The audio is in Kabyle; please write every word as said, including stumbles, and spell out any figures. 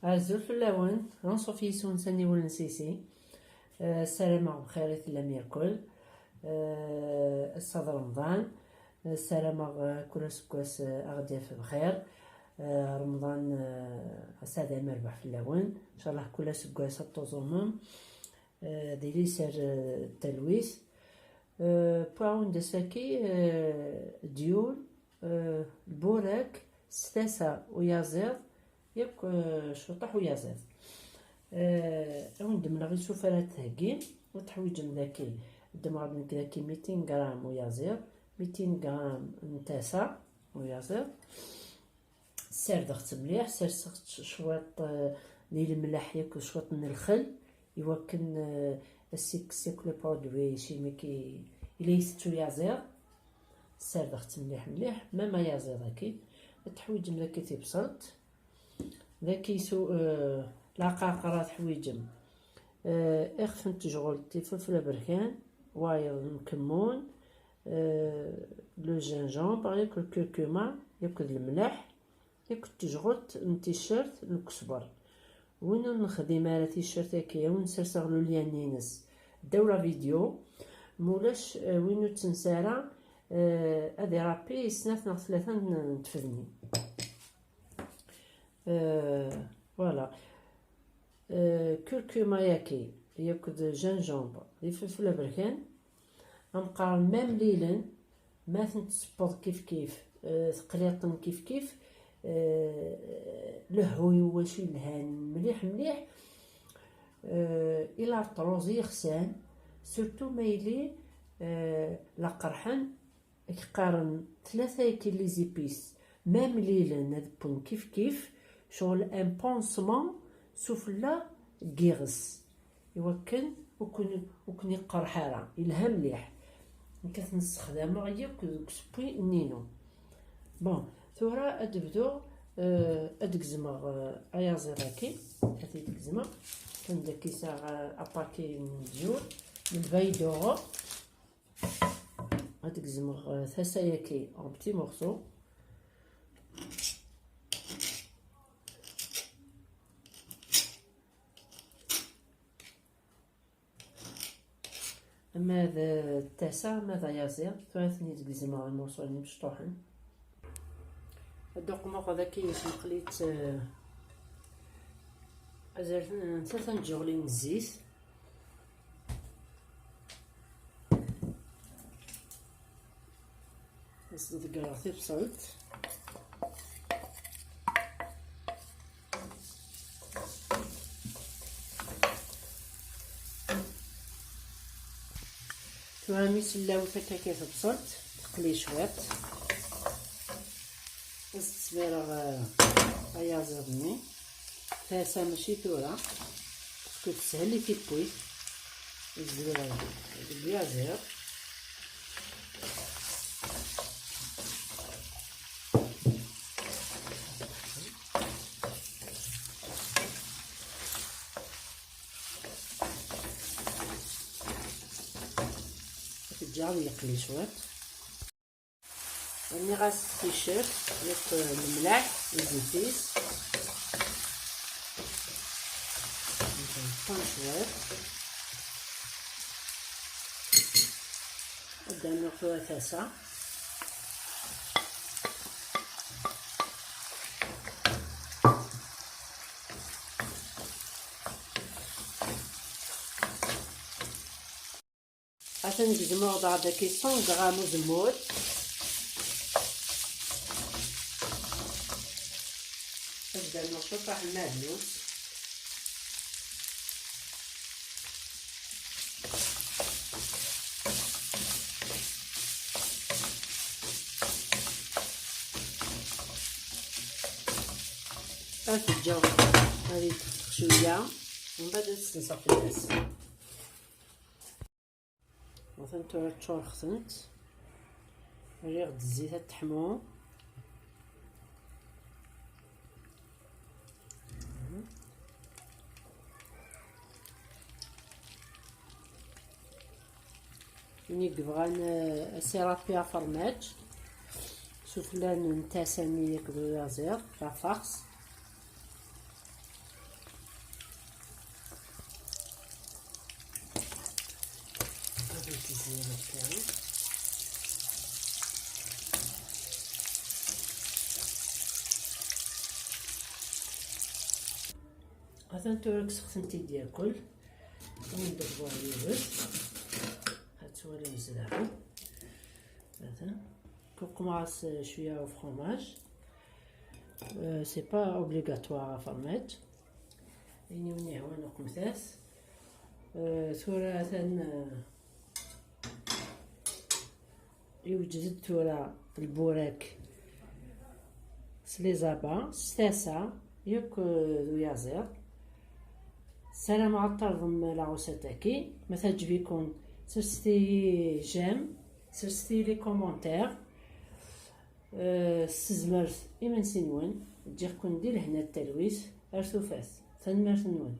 Azul fell-awen, anṣuf yis-wen s aniwel n Sisi. Eh, ssarameɣ bxir i tellam yakul. Eh, ass-a d Remḍan. Eh, ssarameɣ, eh, kul aseggas, eh, a ɣ-d-yaf bxir. Eh, Remḍan, eh, ass-a d amerbuḥ fell-awen. Ncallah kul aseggas ad tuẓumem. Eh, d liser, eh, d talwit. Eh, wwiɣ-awen-d ass-agi, eh, dyul, eh, lburak s tasa uyaziḍ, yakk, eh, ccuṭuḥ uyaziḍ. Eh, a wen-d-mleɣ isufar ad theggim, ad teḥwiǧem daki, ddmeɣ-d nekk daki mitin gram uyaziḍ, mitin gram n tasa uyaziḍ. Ssardeɣ-tt mliḥ, serseɣ-tt cwiṭ, eh, di lemleḥ yakk cwiṭ n lxel, iwakken, eh, as-ikkes yakk le produit chimique i, i la itett uyaziḍ. Ssardeɣ-tt mliḥ mliḥ, même ayaziḍ-agi. Ad teḥwiǧem daki tibṣelt. Daki su, eh, laqaqra teḥwiǧem. Eh, ixef n tejɣelt, ifelfel aberkan, wayeḍ n kemmun, eh, le gingembre, yakk lkurkuma, yakk d lemleḥ, yakk d tejɣelt n ticcert n ukesber. Win ur nexdim ara ticcert-agi, a wen-serseɣ le lien-ines ddaw la vidéo. Mulac, eh, win ur tt-nsi ara, eh, ad irapi snat neɣ tlata n, n tfednin. Eh, voilà. Eh, curcuma-agi, yakk d gingembre, d ifelfel aberkan, am qqaren ma mlilen, ma ten-tsebbeḍ kif kif, eh, teqliṭen kif kif, eh, lehhu i wacu yelhan mliḥ mliḥ, eh, i l'arthrose yexsan, surtout ma yili, eh, la qerḥen, ak qqaren tlata yaki les épices, ma mlilen ad wwen kif kif, ccɣel un pansement sufella n yiɣes, iwakken ur ken-, ur ken-iqerḥ ara, yelha mliḥ. Nekk ad t-nessexdameɣ yakk deg usewwi nninu. Bon, tura ad d-bduɣ, eh, ad d-gezmeɣ, eh, ayaziḍ-agi, ad t-id-gezmeɣ. Anda kisaɣ, eh, apaki n dyur, n lbayduɣ. Ad d-gezmeɣ, eh, tasa-yagi en petits morceaux. Ama d tasa, ama d ayaziḍ, tura ad ten-id-gezmeɣ imurṣulen imecṭuḥen. Ad d-uqmeɣ daki yesmeqli-tt, eh, azal n tlata n tjeɣlin n zzit. As-ḍeggreɣ tibṣelt. Tura mi sellawet akka kan tebṣelt, teqli cwiṭ. Ad s-tesbireɣ, eh, ayaziḍ-nni. Tasa mačči tura, parce que teshel i tiwwit. Zwireɣ deg uyaziḍ. Teǧǧaɣ ad yeqli cwiṭ. Rniɣ-as ticcert, yakk lemleḥ, les épices. Nxelṭ-ten cwiṭ. Ad d-rnuɣ tura tasa. Atan gezmeɣ-d daki cent gram uzemmur. Ad d-rnuɣ cwiṭ n lmeɛdnus. Ad t-ǧǧeɣ ad yetxetx cwiya, mbeɛd ad senseɣ fell-as. Atan tura ččureɣ-tent. Rriɣ-d zzit ad teḥmu. Win i yebɣan, eh, asirapi afermaǧ, sufella n tasa-nni akked uyaziḍ, la farce. Akka. Atan tura kkseɣ-tent-id yakul. Ad nḍebbur yiwet. Ad twalim zdaxel. Atan. Kuqmeɣ-as cwiya au fromage. Euh, c'est pas obligatoire à fermet. Ayen i wen-yehwan uqmet-as. Euh, tura atan, euh, Yewjed-d tura lburak s les abats, s tasa, yakk, eh, d uyaziḍ. Ssarameɣ ad terḍem la recette-agi. Ma teɛǧeb-iken, serset-iyi j'aime, serset-iyi les commentaires. Eh, s tezmert imensi-nwen, ǧǧiɣ-ken di lehna d talwit, ar tufat. Tanemmirt-nwen.